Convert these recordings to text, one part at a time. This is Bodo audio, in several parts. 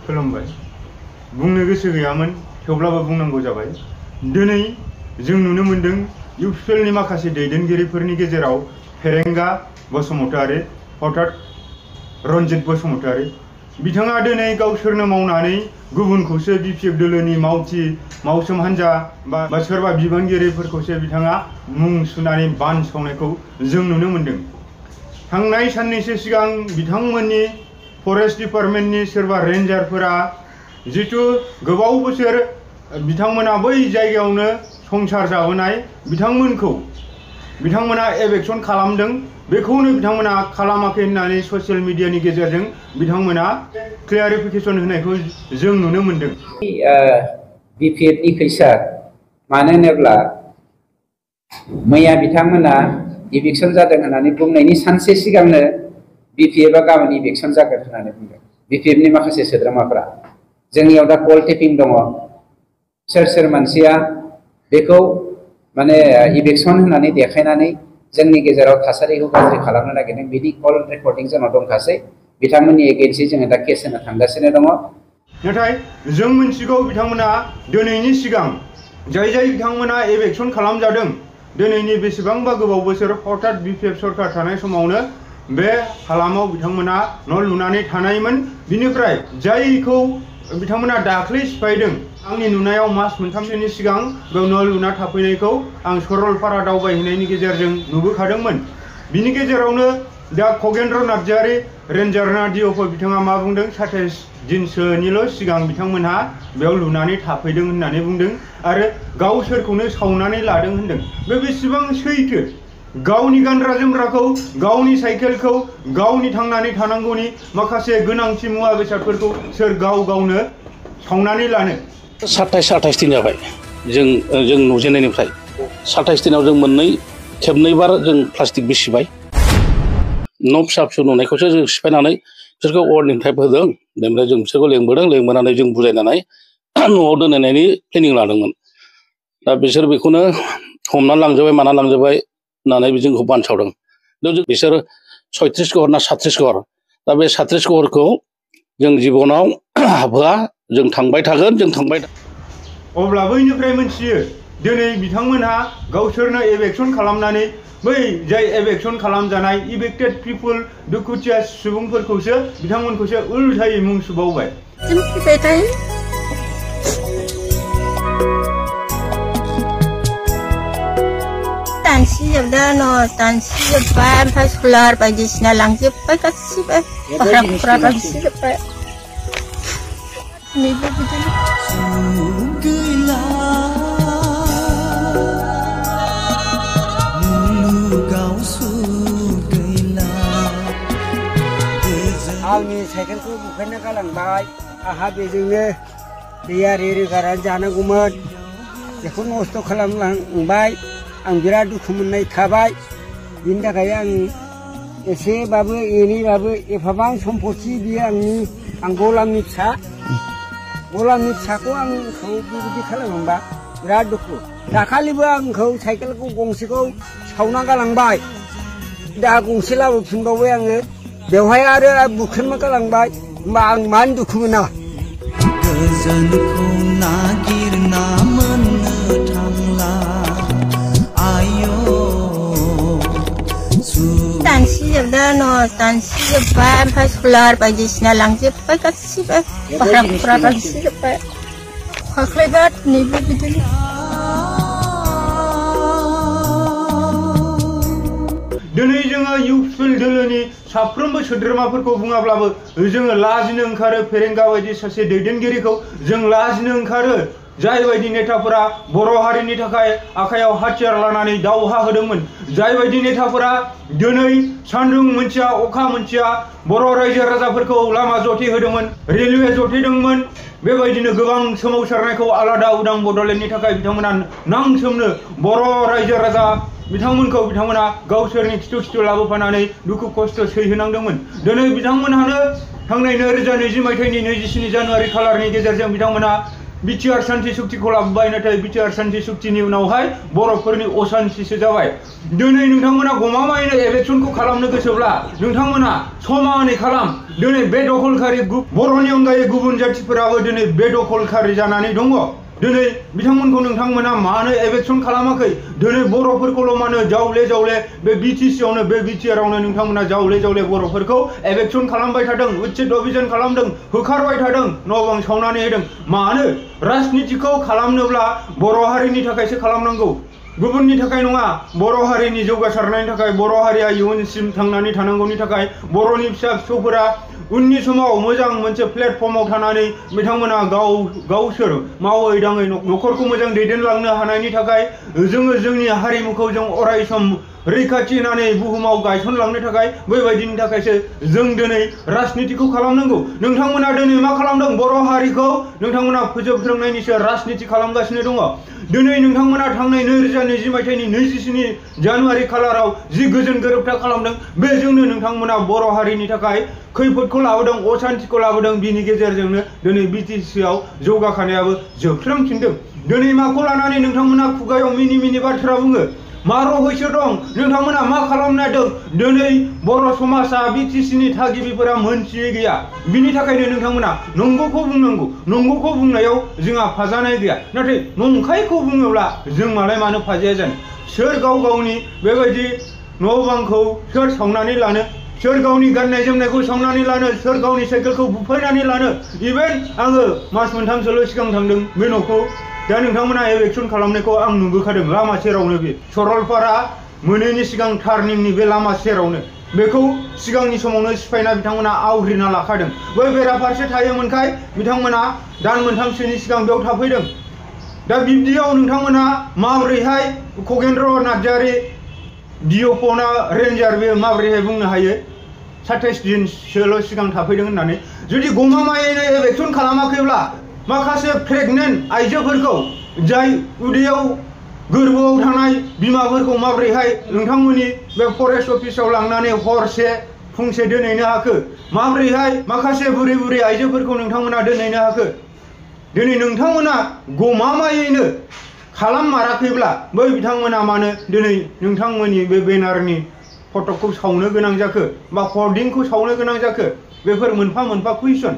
खुलुमबाय बुंनो गोसो गैयामोन थेवब्लाबो बुंनांगौ जाबाय दिनै जों नुनो मोनदों इउपिपिएलनि माखासे दैदेनगिरिफोरनि गेजेराव फेरेंगा बसुमतारी अर्थात रन्जित बसुमतारी बिथाङा दिनै गावसोरनो मावनानै गुबुनखौसो बिपिएफ दोलोनि मावसोम हान्जा बा सोरबा बिबानगिरिफोरखौसो बिथाङा मुं सुनानै बानसावनायखौ जों नुनो मोनदों। थांनाय साननैसो सिगां बिथांमोननि फरेस्ट डिपार्टमेन्टनि सोरबा रेन्जारफोरा जितु गोबाव बोसोर बिथांमोना बै जायगायावनो संसार जाबोनाय बिथांमोना एभेक्सन खालामदों बेखौनो बिथांमोना खालामाखै होननानै ससियेल मिडियानि गेजेरजों बिथांमोना क्लियारिफिकेसन होनायखौ जों नुनो मोनदों। बिपिएफनि फैसा मानो होनोब्ला मैया बिथांमोना इभिक्सन जादों होननानै बुंनायनि सानसे सिगांनो बिपिएफआ गाबोन इभिक्सन जागोन होननानै बुंदों। बिपिएफनि माखासे सोद्रोमाफोरा जोंनियाव दा कल टेपिं दङ सोर मानसिया बेखौ माने इभिक्सन होननानै देखायनानै जोंनि गेजेराव थासारिखौ गाज्रि खालामनो नागिरदों बिदि कल रेकर्डिं जोंनाव दंखासै बिथांमोननि एगेन्सै जोङो दा केस होनो थांगासिनो दङ। नाथाय जों मिथिगौ बिथांमोना दिनैनि सिगां जाय बिथांमोना एभेक्सन खालामजादों दिनैनि बेसेबांबा गोबाव बोसोर हठात बिपिएफ सरकार थानाय समावनो बे हालामाव बिथांमोना न' लुनानै थानायमोन। बिनिफ्राय जायखौ बिथांमोना दाख्लै सिफायदों आंनि नुनायाव मास मोनथामसोनि सिगां बेयाव न' लुना थाफैनायखौ आं सरलपारा दावबायहैनायनि गेजेरजों नुबोखादोंमोन। बिनि गेजेरावनो दा खगेन्द्र नार्जारी रेन्जारना डिअफो बिथाङा मा बुंदों 27 दिनसोनिल' सिगां बिथांमोनहा बेयाव लुनानै थाफैदों होननानै बुंदों आरो गावसोरखौनो सावनानै लादों होनदों। बे बेसेबां सैथो गावनि गानग्रा जोमग्राखौ गावनि साइकेलखौ गावनि थांनानै थानांगौनि माखासे गोनांथि मुवा बेसादफोरखौ सोर गावनो सावनानै लानो। 27 दिन जाबाय जों नुजेननायनिफ्राय 27 दिनाव जों खेबनैबार जों प्लास्टिक बिसिबाय न' फिसा नुनायखौसो जों सिफायनानै बिसोरखौ वार्निं टाइप होदों। बेनिफ्राय जों बिसोरखौ लेंबोनानै जों बुजायनानै न'आव दोननायनि प्लेनिं लादोंमोन। दा बिसोर बेखौनो हमनानै लांजोबबाय माना लांजोबबाय होननानै जोंखौ बानसावदों। बिसोर 36 घर ना 37 घर दा बे 37 घरखौ जों जिबनाव हाबहोआ जों थांबाय थागोन अब्ला बैनिफ्राय मोनथियो दिनै बिथांमोनहा गावसोरनो एभेक्सन खालामनानै बै जाय एभेक्सन खालामजानाय इभेक्टेड पिपुल दुखुथिया सुबुंफोरखौसो बिथांमोनखौसो उल्थायै मुं सुबावबाय। दानसिजोब्बाय ओमफ्राय सलार बायदिसिना लांजोब्बाय गासिबो भारा दानसिजोब्बाय। नैबे बिदिनो आंनि साइकेलखौ बुखारना गालांबाय आंहा बेजोंनो दैया रोगानानै जानांगौमोन बेखौ नस्थ' खालामलांबाय। आं बिराद दुखु मोननाय थाबाय। बिनि थाखाय आं एसेबाबो एनैबाबो एफाबां सम्पति बियो आं गलामनि फिसाखौ आंखौ बेबायदि खालामोबा बिराद दुखु। दाखालिबो आंखौ साइकेलखौ गंसेखौ सावना गालांबाय दा गंसे लाबोफिनबावबाय आङो बेवहाय आरो बुख्रेबना गालांबाय होमबा आं मानो दुखु मोना। गोजोनखौ नागिरना मोननो थांला दानसिजोबदों न' दानसिजोब्बाय ओमफ्राय सलार बायदिसिना लांजोब्बाय गासिबो भारा दानसिजोब्बाय खाख्लायबाय। नैबे बिदिनो दिनै जोङो इउपिपिएल दोलोनि साफ्रोमबो सोद्रोमाफोरखौ बुङाब्लाबो जोङो लाजिनो ओंखारो। फेरेंगा बायदि सासे दैदेनगिरिखौ जों लाजिनो ओंखारो जाय बायदि नेताफोरा बर' हारिनि थाखाय आखायाव हाथियार लानानै दावहा होदोंमोन। जाय बायदि नेताफोरा दिनै सान्दुं मोनथिया अखा मोनथिया बर' रायजो राजाफोरखौ लामा जथि होदोंमोन रेलवे जथेदोंमोन। बेबायदिनो गोबां सोमावसारनायखौ आलादा उदां बड'लेण्डनि थाखाय बिथांमोना नांसोमनो बर' रायजो राजा बिथांमोना गावसोरनि खिथु लाबोफानानै दुखु खस्थ' सैहोनांदोंमोन। दिनै बिथांमोनहानो थांनाय 2020 मायथाइनि 27 जानुवारि खालारनि गेजेरजों बिथांमोना बिटिआर शान्ति सुक्तिखौ लाबोबाय नाथाय बिटिआर शान्ति सुक्तिनि उनावहाय बर'फोरनि अशान्तिसो जाबाय दिनै नोंथांमोना गमामायैनो इलेक्सनखौ खालामनो गोसोब्ला नोंथांमोना समानै खालाम दिनै बे दखलखारि बर'नि अनगायै गुबुन जाथिफोराबो दिनै बे दखलखारि जानानै दङ दिनै बिथांमोनखौ नोंथांमोना मानो इलेक्सन खालामाखै दिनै बर'फोरखौल' मानो जावले जावले बे बिटिसिआवनो बे बिटिआरआवनो नोंथांमोना जावले जावले बर'फोरखौ इलेक्सन खालामबाय थादों उच्चेद अभियान खालामदों होखारबाय थादों न' बां सावनानै होदों मानो राजनितिखौ खालामनोब्ला बर' हारिनि थाखायसो खालामनांगौ गुबुननि थाखाय नङा बर' हारिनि जौगासारनायनि थाखाय बर' हारिया इयुनसिम थांनानै थानांगौनि थाखाय बर'नि फिसा फिसौफोरा उननि समाव मोजां मोनसे प्लेटफर्माव थानानै बिथांमोना गावसोर मावै दाङै न'खरखौ मोजां दैदेनलांनो हानायनि थाखाय जोङो जोंनि हारिमुखौ जों अराय सम रैखाथि होनानै बुहुमाव गायसनलांनो थाखाय बेबायदिनि थाखायसो जों दिनै राजनितिखौ खालामनांगौ नोंथांमोना दिनै मा खालामदों बर' हारिखौ नोंथांमोना फोजोबस्रांनायनिसो राजनिति खालामगासिनो दङ दिनै नोंथांमोना थांनाय 2020 मायथाइनि 27 जानुवारि खालाराव जि गोजोन गोरोबथा खालामदों बेजोंनो नोंथांमोना बर' हारिनि थाखाय खैफोदखौ लाबोदों अशान्तिखौ लाबोदों बिनि गेजेरजोंनो दिनै बिटिसिआव जौगाखानायाबो जोबस्रांफिनदों दिनै माखौ लानानै नोंथांमोना खुगायाव मिनि मिनि बाथ्रा बुङो मा रहस्य दं नोंथांमोना मा खालामनो नागिरदों दिनै बर' समाजा बिटिसिनि थागिबिफोरा मोनथियै गैया बिनि थाखायनो नोंथांमोना नंगौखौ बुंनांगौ नंगौखौ बुंनायाव जोंहा फाजानाय गैया नाथाय नंखायखौ बुङोब्ला जों मालाय मानो फाजाया जानो सोर गाव गावनि बेबायदि न' बांखौ सोर सावनानै लानो सोर गावनि गाननाय जोमनायखौ सावनानै लानो सोर गावनि साइकेलखौ बुफायनानै लानो इभेन आङो मास मोनथामसोल' सिगां थांदों बे न'खौ दा नोंथांमोना इलेक्सन खालामनायखौ आं नुबोखादों लामा सेरावनो बे सरलपारा मोनैनि सिगां टार्निंनि बे लामा सेरावनो बेखौ सिगांनि समावनो सिफायना बिथांमोना आवग्रिना लाखादों बै बेराफारसे थायोमोनखाय बिथांमोना दान मोनथामसोनि सिगां बेयाव थाफैदों दा बिब्दियाव नोंथांमोना माबोरैहाय खगेन्द्र नार्जारि डिअपना रेन्जार बे माबोरैहाय बुंनो हायो 27 दिनसोल' सिगां थाफैदों होननानै जुदि गमामायैनो इलेक्सन खालामाखैब्ला माखासे प्रेगनेन्ट आइजोफोरखौ जाय उदैयाव गोरबोआव थानाय बिमाफोरखौ माबोरैहाय नोंथांमोननि बे फरेस्ट अफिसाव लांनानै हरसे फुंसे दोनहैनो हाखो माबोरैहाय माखासे बुरै बुरै आइजोफोरखौ नोंथांमोना दोनहैनो हाखो दिनै नोंथांमोना गमामायैनो खालाममाराखैब्ला बै बिथांमोना मानो दिनै नोंथांमोननि बे बेनारनि फटकखौ सावनो गोनां जाखो बा हर्डिंखौ सावनो गोनां जाखो बेफोर मोनफा मोनफा कुइसन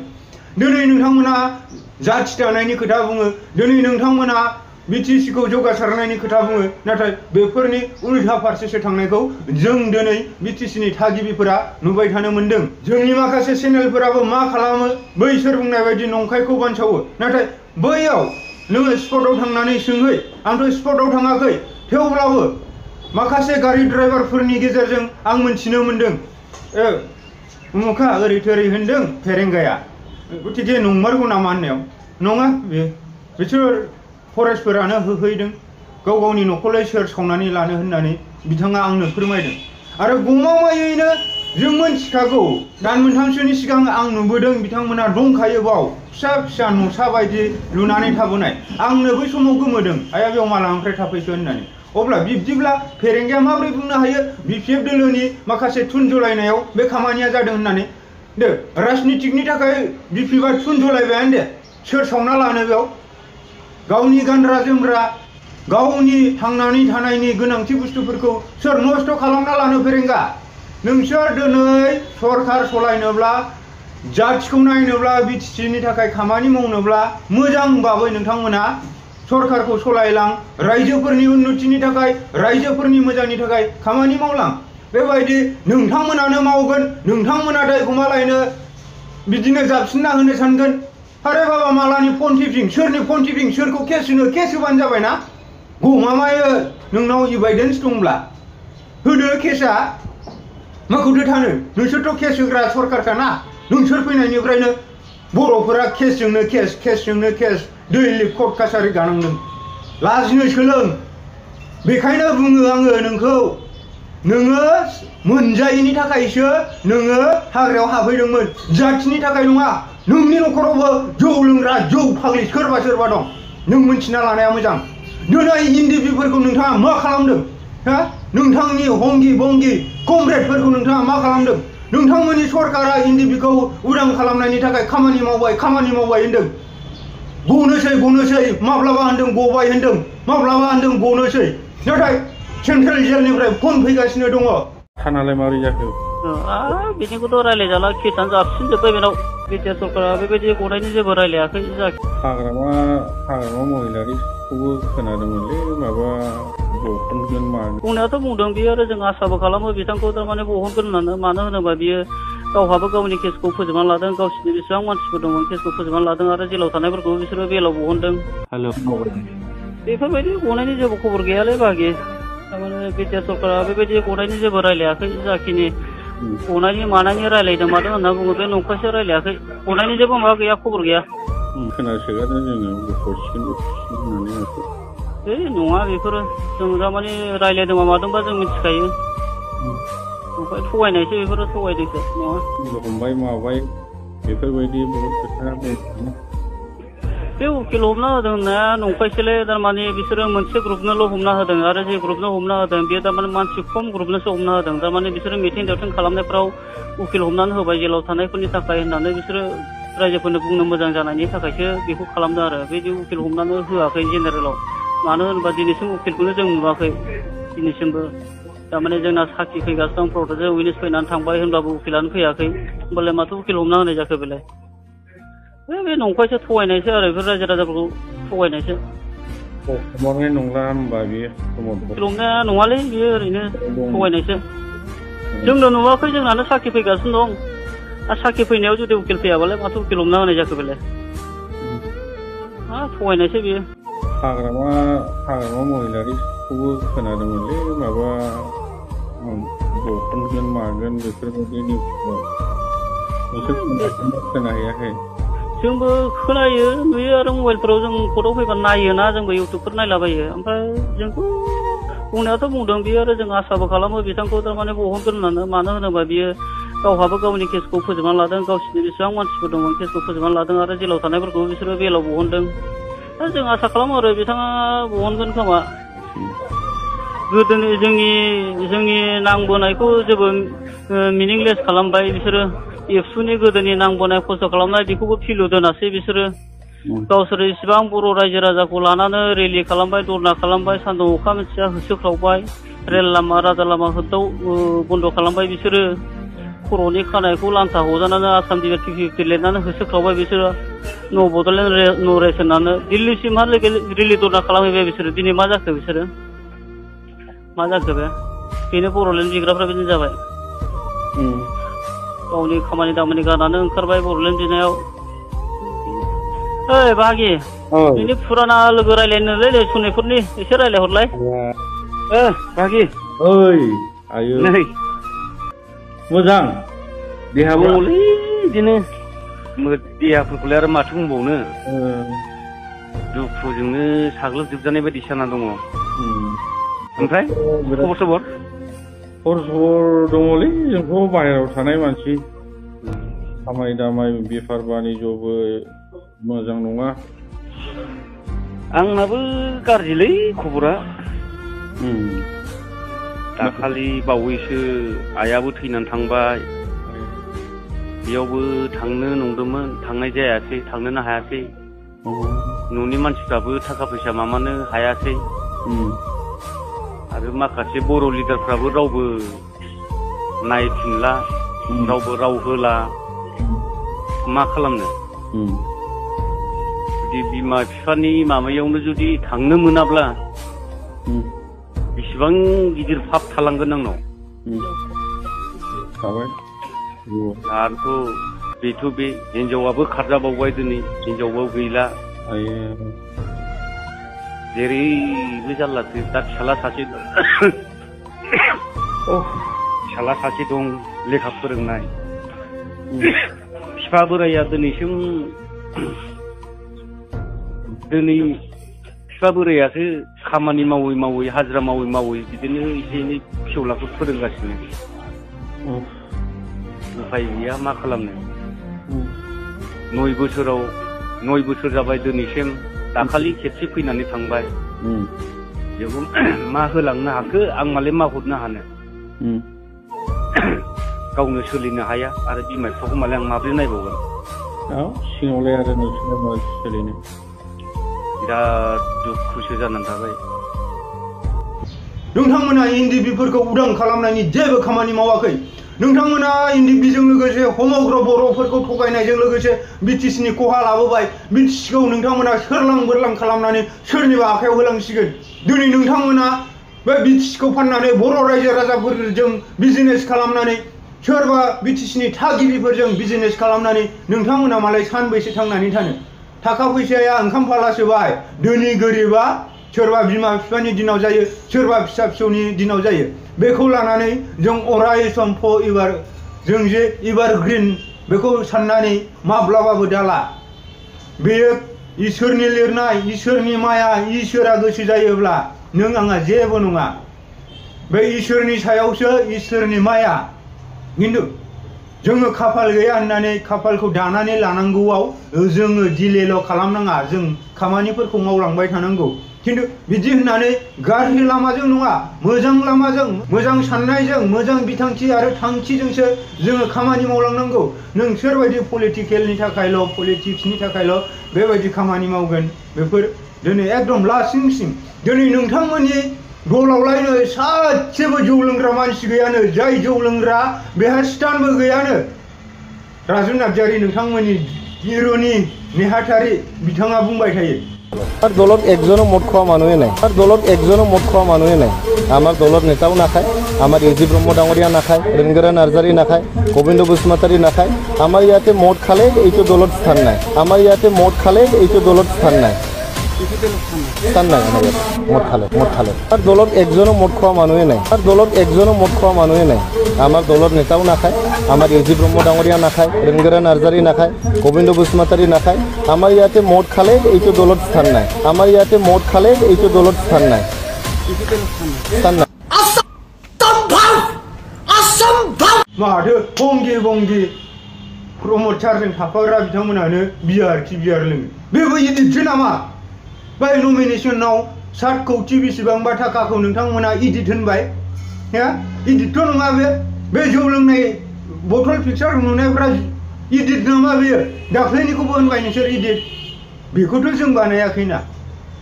दिनै नोंथांमोना जाथि दानायनि खोथा बुङो दिनै नोंथांमोना बिटिसिखौ जौगासारनायनि खोथा बुङो नाथाय बेफोरनि उल्था फारसेसो थांनायखौ जों दिनै बिटिसिनि थागिबिफोरा नुबाय थानो मोनदों जोंनि माखासे चेनेलफोराबो मा खालामो बैसोर बुंनाय बायदि नंखायखौ बानसावो नाथाय बैयाव नोङो स्पटआव थांनानै सोंहै आंथ' स्पटआव थाङाखै थेवब्लाबो माखासे गारि ड्राइभारफोरनि गेजेरजों आं मिथिनो मोनदों उमुखा ओरै थोरै होनदों फेरेंगाया गथिखे नंमारगौ नामा होननायाव नङा बिसोर फरेस्टफोरानो होहैदों गाव गावनि न'खौलाय सोर सावनानै लानो होननानै बिथाङा आंनो फोरमायदों आरो गमामायैनो जों मिथिखागौ दान मोनथामसोनि सिगां आं नुबोदों बिथांमोना दंखायो बाव फिसा फिसा न'सा बायदि लुनानै थाबोनाय आंनो बै समाव गोमोदों आया बेयाव मालानिफ्राय थाफैखो होननानै अब्ला बिब्दिब्ला फेरेंगाया माबोरै बुंनो हायो बिपिएफ दोलोनि माखासे थुनजलायनायाव बे खामानिया जादों होननानै दे राजनितिकनि थाखाय बिपिएफआ थुनजलायबायानो दे सोर सावना लानो बेयाव गावनि गानग्रा जोमग्रा गावनि थांनानै थानायनि गोनांथि बुस्थुफोरखौ सोर नस्थ' खालामना लानो फेरेंगा नोंसोर दिनै सरकार सलायनोब्ला जाथिखौ नायनोब्ला बिटिसिनि थाखाय खामानि मावनोब्ला मोजां बाबै नोंथांमोना सरकारखौ सलायलां रायजोफोरनि उन्नतिनि थाखाय रायजोफोरनि मोजांनि थाखाय खामानि मावलां बेबायदि नोंथांमोनानो मावगोन नोंथांमोना दायखौ मालायनो बिदिनो जाबसिनना होनो सानगोन अरे बाबा मालानि फन टिपिं सोरनि फन टिपिं सोरखौ केस होबानो जाबाय ना गमामायो नोंनाव इभिडेन्स दंब्ला होदो केसआ माखौथो थानो नोंसोरथ' केस होग्रा सरकारखा ना नोंसोर फैनायनिफ्रायनो बर'फोरा केसजोंनो केस दैलिग कर्ट कासारि गानांदों लाजिनो सोलों बेखायनो बुङो आङो नोंखौ नोङो मोनजायैनि थाखायसो नोङो हाग्रायाव हाबहैदोंमोन जाथिनि थाखाय नङा नोंनि न'खरावबो जौ लोंग्रा जौ फाग्लि सोरबा दं नों मिन्थिना लानाया मोजां दिनै इन्डिभिफोरखौ नोंथाङा मा खालामदों हा नोंथांनि हंगि बंगि कमरेडफोरखौ नोंथाङा मा खालामदों नोंथांमोननि सरकारा इन्डिभिखौ उदां खालामनायनि थाखाय खामानि मावबाय होनदों गनोसै माब्लाबा होनदों गबाय होनदों माब्लाबा होनदों गनोसै नाथाय सेन्ट्रेल जेलनिफ्राय फन फैगासिनो दङ थानालाय माबोरै जाखो बिनिखौथ' रायलायजाला केसानो जाबसिनजोब्बाय बेनाव बिटिआर सरकारा बेबायदि गनायनि जेबो रायलायाखै हाग्रामा महिलारिखौबो खोनादोंमोनलै माबा बहनगोन मागोन बुंनायाथ' बुंदों बियो आरो जों आसाबो खालामो बिथांखौ थारमाने बहनगोन होननानै मानो होनोबा बियो गावहाबो गावनि केसखौ फोजोबनानै लादों गावसिनि बेसेबां मानसिफोर दंमोन केसखौ फोजोबनानै लादों आरो जेलाव थानायफोरखौ बिसोरो बेलाव बहनदों बेफोरबायदि गनायनि जेबो खबर गैयालै बागि थारमाने बिटिआर सरकारा बेबायदि गनायनि जेबो रायलायाखै जाखिनि गनायनि मानायनि रायलायदों मादों होनना बुङो बे नंखायसो रायलायाखै गनायनि जेबो माबा गैया खबर गैया खोनासोगारदों जोङो बख'सिगोन होननानै नङा बेफोरो जों थारमाने रायलायदोंबा मादोंबा जों मिथिखायो ओमफ्राय थगायनायसो बेफोरो थगायदोंसो नङा हमबाय माबाय बेफोरबायदि बहुद खोथा बुङो बे उकिल हमना होदों होननाया नंखायसोलै थारमाने बिसोरो मोनसे ग्रुपनोल' हमना होदों आरो जे ग्रुपनो हमना होदों बेयो थारमाने मानसि खम ग्रुपनोसो हमना होदों थारमाने बिसोरो मिटिं दावथिं खालामनायफ्राव उकिल हमनानै होबाय जेलाव थानायफोरनि थाखाय होननानै बिसोरो रायजोफोरनो बुंनो मोजां जानायनि थाखायसो बेखौ खालामदों आरो बिदि उकिल हमनानै होआखै जेनेरेलाव मानो होनोबा दिनैसिम उकिलखौनो जों नुवाखै दिनैसिमबो थारमाने जोंना साखि फैगासिनो दं प्रटेस्टआव उइटनेस फैनानै थांबाय होनब्लाबो उकिलानो फैयाखै होमबालाय माथो उकिल हमना होनाय जाखो बेलाय बे नंखायसो थगायनायसो आरो बेफोर रायजो राजाफोरखौ थगायनायसो हमनाय नंला होनबा बेयो हमनाया नङालै बेयो ओरैनो थगायनायसो जोंनो नुवाखै जोंनानो साखि फैगासिनो दं आरो साखि फैनायाव जुदि उकिल फैयाबालाय माथो उकिल हमना होनाय जाखो बेलाय थगायनायसो बेयो हाग्रामा महिलारिखौबो खोनादोंमोनलै माबा बहनगोन मागोन बेफोरबायदि खोनाहैयाखै जोंबो खोनायो नुयो आरो मबाइलफोराव जों कर्टआव फैबा नायोना जोंबो इउटुबफोर नायलाबायो ओमफ्राय जोंथ' बुंनायाथ' बुंदों बियो आरो जों आसाबो खालामो बिथांखौ थारमाने बहनगोन होननानै मानो होनोबा बियो गावहाबो गावनि केसखौ फोजोबनानै लादों गावसिनि बेसेबां मानसिफोर दंमोन केसखौ फोजोबनानै लादों आरो जेलाव थानायफोरखौ बिसोरो बेलाव बहनदों दा जों आसा खालामो आरो बिथाङा बहनगोन खोमा गोदोनि जोंनि नांबोनायखौ जेबो मिनिंलेस खालामबाय बिसोरो एबसुनि गोदोनि नांबोनाय खस्थ' खालामनाय बेखौबो फिलु दोनासै बिसोरो गावसोर इसिबां बर' रायजो राजाखौ लानानै रेलि खालामबाय धरना खालामबाय सान्दुं अखा मिथिया होसोख्रावबाय रेल लामा राजा लामा होदाव बन्द' खालामबाय बिसोरो खर'नि खानायखौ लान्था हजानानै आसाम डिफेक्ट लिरनानै होसोख्रावबाय बिसोरो न' बड'लेण्ड न' रेस होननानै दिल्लीसिमहालागै रेलि धरना खालामहैबाय बिसोरो दिनै मा जाखो बिसोरो मा जाखो बेनो बर'लेण्ड बिग्राफ्रा बिदिनो जाबाय गावनि खामानि दामानि गारनानै ओंखारबाय बर'लेण्ड बिनायाव ओइ बाहागि बिनि फुराना लोगो रायलायनोलै सुनायफोरनि एसे रायलायहरलाय बाहागि ओइ आयु नै मोजां देहाबो बिदिनो देहाफोरखौलाय आरो माथो बुंबावनो दुखुजोंनो साग्लोबजोबजानाय बायदि जाना दङ ओमफ्राय खबर सबर दङलै जोंथ' बाहेरायाव थानाय मानसि खामानि दामानि बेफार बानिज्यबो मोजां नङा आंनाबो गाज्रिलै खबरा दाखालि बावैसो आइयाबो थैनानै थांबाय बेयावबो थांनो नंदोंमोन थांनाय जायासै थांनोनो हायासै न'नि मानसिफ्राबो थाखा फैसा माबानो हायासै आरो माखासे बर' लिडारफ्राबो रावबो नायफिनला रावबो राव होला मा खालामनो जुदि बिमा बिफानि माबायावनो जुदि थांनो मोनाब्ला बेसेबां गिदिर पाप थालांगोन आंनाव आरोथ' बेथ' बे हिनजावाबो खारजाबावबाय दिनै हिनजावाबो गैला जेरैबो जारलासो दा फिसाला सासे दं लेखा फोरोंनाय बिफा बोराया दिनैसिम बिफा बोरायासो खामानि मावै मावै हाजिरा मावै मावै बिदिनो एसे एनै फिसौलाखौ फोरोंगासिनो उफाय गैया मा खालामनो 9 बोसोर जाबाय दिनैसिम दाखालि खेबसे फैनानै थांबाय बेखौ मा होलांनो हाखो आं मालाय मा हरनो हानो गावनो सोलिनो हाया आरो बिमा बिफाखौ मालाय आं माब्रै नायबावगोन सिङावलाय आरो नोंसोरना मा सोलिनो बिराद दुखुसो जानानै थाबाय नोंथांमोना इन्दि बिफोरखौ उदां खालामनायनि जेबो खामानि मावाखै नोंथांमोना इन्दि बिजों लोगोसे समग्र बर'फोरखौ थगायनायजों लोगोसे बिटिसिनि खहा लाबोबाय बिटिसिखौ नोंथांमोना सोरलां बोरलां खालामनानै सोरनिबा आखायाव होलांसिगोन दिनै नोंथांमोना बे बिटिसिखौ फाननानै बर' रायजो राजाफोरजों बिजनेस खालामनानै सोरबा बिटिसिनि थागिबिफोरजों बिजनेस खालामनानै नोंथांमोना मालाय सानबैसे थांनानै थानो थाखा फैसाया ओंखाम फालासोबाय धोनि गोरिबा सोरबा बिमा बिफानि दिनाव जायो सोरबा फिसा फिसौनि दिनाव जायो बेखौ लानानै जों अराय सम जों जे एभारग्रीन बेखौ साननानै माब्लाबाबो दाला बेयो इसोरनि लिरनाय इसोरनि माया इसोरा गोसो जायोब्ला नों आंहा जेबो नङा बे इसोरनि सायावसो इसोरनि माया खिन्थु जोङो खाफाल गैया होननानै खाफालखौ दानानै लानांगौआव जोङो दिलेल' खालामनाङा जों खामानिफोरखौ मावलांबाय थानांगौ खिन्थु बिदि होननानै गाज्रि लामाजों नङा मोजां लामाजों मोजां साननायजों मोजां बिथांखि आरो थांखिजोंसो जोङो खामानि मावलांनांगौ नोंसोरबायदि पलिटिकेलनि थाखायल' पलिटिक्सनि थाखायल' बेबायदि खामानि मावगोन बेफोर दिनै एकदम लासिंसिं दिनै नोंथांमोननि दलावलायनो सासेबो जौ लोंग्रा मानसि गैयानो जाय जौ लोंग्रा बेहा स्टानबो गैयानो राजु नार्जारी नोंथांमोननि हिर'नि नेहाथारि बिथाङा बुंबाय थायो আর দলত একজনও মদ খোৱা মানুহে নাই আর দলত একজনও মদ খোৱা মানুহে নাই আমাৰ দলত নেতাও নাখায় আমাৰ এজি ব্ৰহ্ম ডাঙৰীয়া নাখায় ৰেণগৰা নাৰ্জাৰী নাখায় গোবিন্দ বসুমতাৰী নাখায় আমাৰ ইয়াতে মদ খালে এইটো দলত স্থান নাই আমাৰ ইয়াতে মদ খালে এইটো দলত স্থান নাই স্থান নাই আমাৰ ইয়াত মদ খালে আর দলত একজনও মদ খোৱা মানুহে নাই আর দলত একজনও মদ খোৱা মানুহে নাই আমাৰ দলত নেতাও নাখায় আমাৰ এজি ব্ৰহ্ম ডাঙৰীয়া নাখায় ৰেণগৰা নাৰ্জাৰী নাখায় গোবিন্দ বসুমতাৰী নাখায় আমাৰ ইয়াতে মদ খালে এইটো দলত স্থান নাই আমাৰ ইয়াতে মদ খালে এইটো দলত স্থান নাই माथो बंगि प्रमद सारजों थाफाग्रा बिथांमोनानो बियार लोङो बेबो इडिटसो नामा बै नमिनेसनाव 7 कौटि बेसेबांबा थाखाखौ नोंथांमोना इडिट होनबाय हा इडिटथ' नङा बे जौ लोंनाय बथल पिक्सार नुनायफ्रा इडिट नामा बेयो दाख्लैनिखौबो होनबाय नोंसोर इडिट बेखौथ' जों बानायाखैना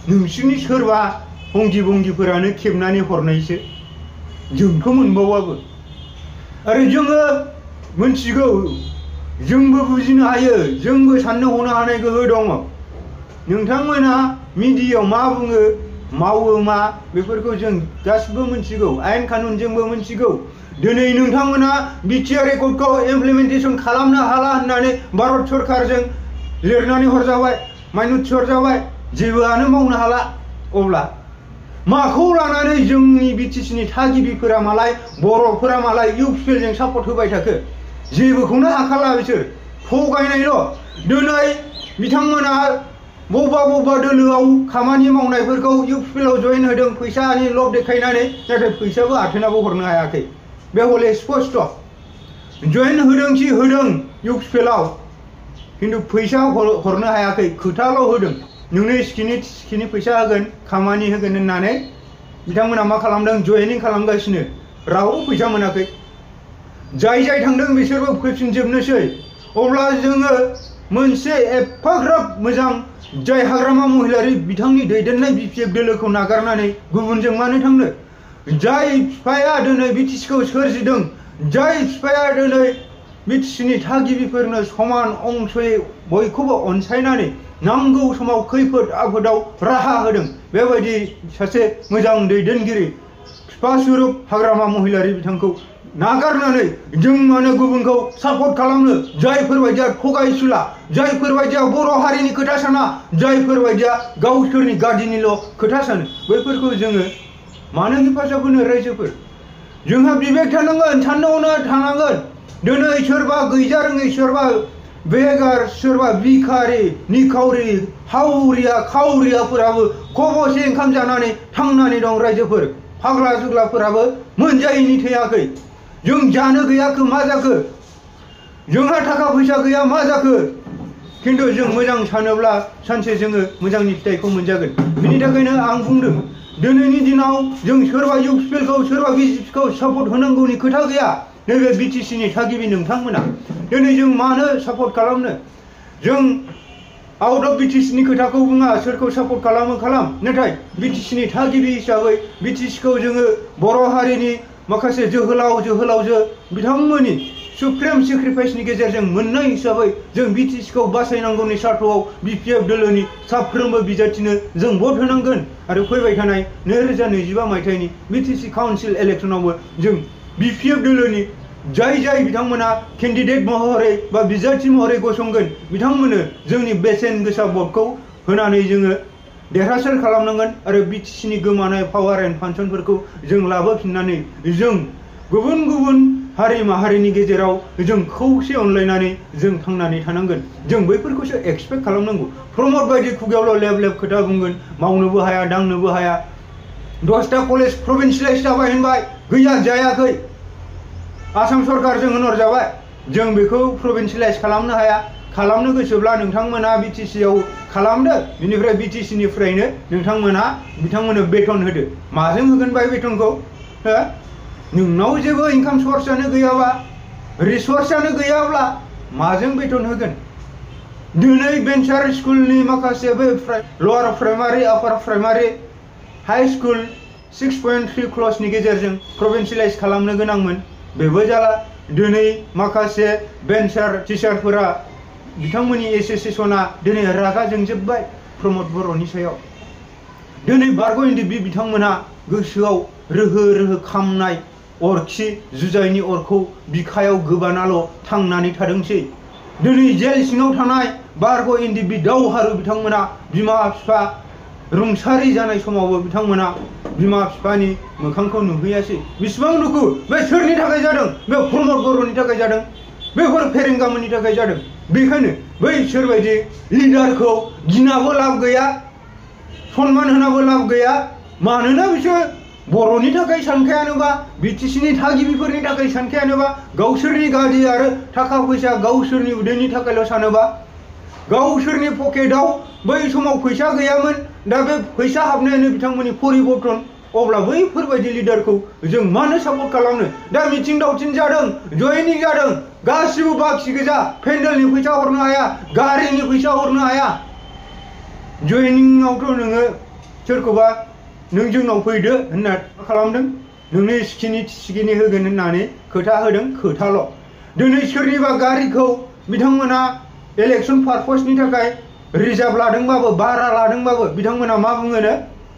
नोंसिनि सोरबा बंगिफोरानो खेबनानै हरनायसो जोंथ' मोनबावाबो आरो जोङो मोनथिगौ जोंबो बुजिनो हायो जोंबो साननो हनो हानाय गोहो दङ नोंथांमोना मिडियायाव मा बुङो मावो मा बेफोरखौ जों गासिबो मोनथिगौ आयेन कानुनजोंबो मोनथिगौ दिनै नोंथांमोना बिटिआर रेकर्डखौ इमप्लिमेन्टेसन खालामनो हाला होननानै भारत सरकारजों लिरनानै हरजाबाय माइन'रिटि हरजाबाय जेबोआनो मावनो हाला अब्ला माखौ लानानै जोंनि बिटिसिनि थागिबिफोरा मालाय बर'फोरा मालाय इउपिएलजों सापर्ट होबाय थाखो जेबोखौनो हाखाला बिसोर थगायनायल' दिनै बिथांमोना बबेबा दोलोआव खामानि मावनायफोरखौ इउपिएलआव जइन होदों फैसानि लब देखायनानै नाथाय फैसाबो आथोनाबो हरनो हायाखै बे हले स्पष्ट जइन होदोंखि होदों इउपिएलआव खिन्थु फैसा हरनो हायाखै खोथाल' होदों नोंनो सिखिनि फैसा होगोन खामानि होगोन होननानै बिथांमोना मा खालामदों जयनिं खालामगासिनो रावबो फैसा मोनाखै जाय थांदों बिसोरबो फैफिनजोबनोसै अब्ला जोङो मोनसे एफाग्राब मोजां जाय हाग्रामा महिलारि बिथांनि दैदेननाय बिपिएफ दोलोखौ नागारनानै गुबुनजों मानो थांनो जाय बिफाया दिनै बिटिसिखौ सोरजिदों जाय बिफाया दिनै बिटिसिनि थागिबिफोरनो समान अंशयै बयखौबो अनसायनानै नांगौ समाव खैफोद आफोदाव राहा होदों बेबायदि सासे मोजां दैदेनगिरि बिफा स्वरूप हाग्रामा महिलारि बिथांखौ नागारनानै जों मानो गुबुनखौ सापर्ट खालामनो जायफोरबायदिया थगायसुला जायफोरबायदिया बर' हारिनि खोथा साना जायफोरबायदिया गावसोरनि गादिनिल' खोथा सानो बैफोरखौ जोङो मानो हेफाजाब होनो रायजोफोर जोंहा बिबेक थानांगोन साननो हनो थानांगोन दिनै सोरबा गैजारोङै सोरबा बेगार सोरबा भिखारि निखावरि हावरिया खावरियाफोराबो खबसे ओंखाम जानानै थांनानै दं रायजोफोर फाग्ला जुग्लाफोराबो मोनजायैनि थैयाखै जों जानो गैयाखै मा जाखो जोंहा थाखा फैसा गैया मा जाखो खिन्थु जों मोजां सानोब्ला सानसे जोङो मोजांनि फिथाइखौ मोनजागोन बिनि थाखायनो आं बुंदों दिनैनि दिनाव जों सोरबा इउपिएलखौ सोरबा बिजेपिखौ सापर्ट होनांगौनि खोथा गैया नैबे बिटिसिनि थागिबि नोंथांमोना दिनै जों मानो सापर्ट खालामनो जों आउट अफ बिटिसिनि खोथाखौ बुङा सोरखौ सापर्ट खालामो खालाम नाथाय बिटिसिनि थागिबि हिसाबै बिटिसिखौ जोङो बर' हारिनि माखासे जोहोलावजो बिथांमोननि सुप्रिम सेक्रिफाइसनि गेजेरजों मोननाय हिसाबै जों बिटिसिखौ बासायनांगौनि सार्थ'आव बिपिएफ दोलोनि साफ्रोमबो बिजाथिनो जों भट होनांगोन आरो फैबाय थानाय 2025 मायथाइनि बिटिसि काउन्सिल इलेक्सनावबो जों बिपिएफ दोलोनि जाय बिथांमोना केन्डिडेट महरै बा बिजाथि महरै गसंगोन बिथांमोननो जोंनि बेसेन गोसा भटखौ होनानै जोङो देरहासार खालामनांगोन आरो बिटिसिनि गोमानाय पावार एन्ड फांसनफोरखौ जों लाबोफिननानै जों गुबुन हारि माहारिनि गेजेराव जों खौसे अनलायनानै जों थांनानै थानांगोन जों बैफोरखौसो एक्सपेक्ट खालामनांगौ प्रमद बायदि खुगायावल' लेब खोथा बुंगोन मावनोबो हाया दांनोबो हाया 10टा कलेज प्रभिन्सियेलाइज जाबाय होनबाय गैया जायाखै आसाम सरकारजों होनहरजाबाय जों बेखौ प्रभिन्सियेलाइज खालामनो हाया खालामनो गोसोब्ला नोंथांमोना बिटिसिआव खालामदो बिनिफ्राय बिटिसिनिफ्रायनो नोंथांमोना बिथांमोननो बेथन होदो माजों होगोन बाय बेथनखौ हो नोंनाव जेबो इनकाम सर्सआनो गैयाबा रिसर्सआनो गैयाब्ला माजों बेथन होगोन दिनै भेन्सार स्कुलनि माखासे बे लवार प्राइमारि आपार प्राइमारि हाई स्कुल 6.3 क्लसनि गेजेरजों प्रभिन्सियेलाइज खालामनो गोनांमोन बेबो जाला दिनै माखासे भेन्सार टिचारफोरा बिथांमोननि एसोसिएशना दिनै रागा जोंजोबबाय प्रमद बर'नि सायाव दिनै बारग' एनडिबि बिथांमोना गोसोआव रोहो खामनाय अरखि जुजाइनि अरखौ बिखायाव गोबानाल' थांनानै थादोंसै दिनै जेल सिङाव थानाय बारग' एनडिबि दावहारु बिथांमोना बिमा बिफा रुंसारि जानाय समावबो बिथांमोना बिमा बिफानि मोखांखौ नुहैयासै बेसेबां दुखु बे सोरनि थाखाय जादों बे प्रमद बर'नि थाखाय जादों बेफोर फेरेंगामोननि थाखाय जादों बेखायनो बैसोरबायदि लिडारखौ गिनाबो लाब गैया सनमान होनाबो लाब गैया मानोना बिसोर बर'नि थाखाय सानखायानोबा बिटिसिनि थागिबिफोरनि थाखाय सानखायानोबा गावसोरनि गारि आरो थाखा फैसा गावसोरनि उदैनि थाखायल' सानोबा गावसोरनि पकेटाव बै समाव फैसा गैयामोन दा बे फैसा हाबनायानो बिथांमोननि परिबर्तन अब्ला बैफोरबायदि लिडारखौ जों मानो सापर्ट खालामनो दा मिटिं दावथिं जादों जयनिं जादों गासिबो बाखि गोजा पेन्डेलनि फैसा हरनो हाया गारिनि फैसा हरनो हाया जयनिंआवथ' नोङो सोरखौबा नों जोंनाव फैदो होनना खालामदों नोंनो सिखिनि होगोन होननानै खोथा होदों खोथाल' दिनै सोरनिबा गारिखौ बिथांमोना इलेक्सन पारपसनि थाखाय रिजार्भ लादोंबाबो भारा लादोंबाबो बिथांमोना मा बुङोनो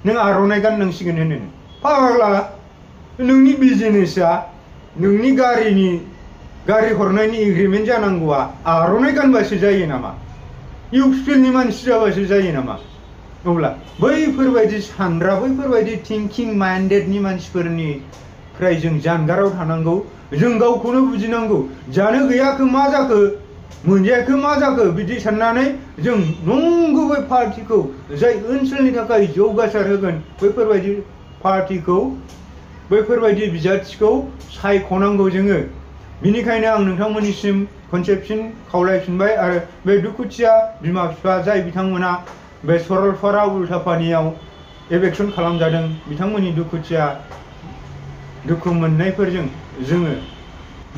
नों आर'नाइ गाननांसिगोन होनो फाग्ला नोंनि बिजनेसआ नोंनि गारि हरनायनि एग्रिमेन्ट जानांगौआ आर'नाइ गानबासो जायो नामा इउपिएलनि मानसि जाबासो जायो नामा अब्ला बैफोरबायदि सानग्रा बैफोरबायदि थिंकिं माइन्डेडनि मानसिफोरनिफ्राय जों जानगाराव थानांगौ जों गावखौनो बुजिनांगौ जानो गैयाखै मा जाखो मोनजायाखै मा जाखो बिदि साननानै जों नंगुबै पार्टिखौ जाय ओनसोलनि थाखाय जौगासार होगोन बैफोरबायदि पार्टिखौ बैफोरबायदि बिजाथिखौ सायख'नांगौ जोङो बिनिखायनो आं नोंथांमोननिसिम खनसेसिम खावलायफिनबाय आरो बे दुखुथिया बिमा बिफा जाय बिथांमोना बे सरलपारा उल्टापानियाव इलेक्सन खालामजादों बिथांमोननि दुखु मोननायफोरजों जोङो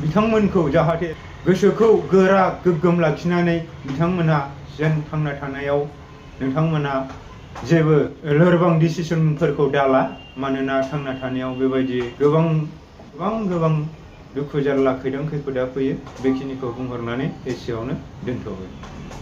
बिथांमोनखौ जाहाथे गोसोखौ गोरा गोग्गोम लाखिनानै बिथांमोना जेन थांना थानायाव नोंथांमोना जेबो लोरबां डिसिसनफोरखौ दाला मानोना थांना थानायाव बेबायदि गोबां दुखु जारला खैदां खैफोदा फैयो बेखिनिखौ बुंहरनानै एसेयावनो दोनथ'बाय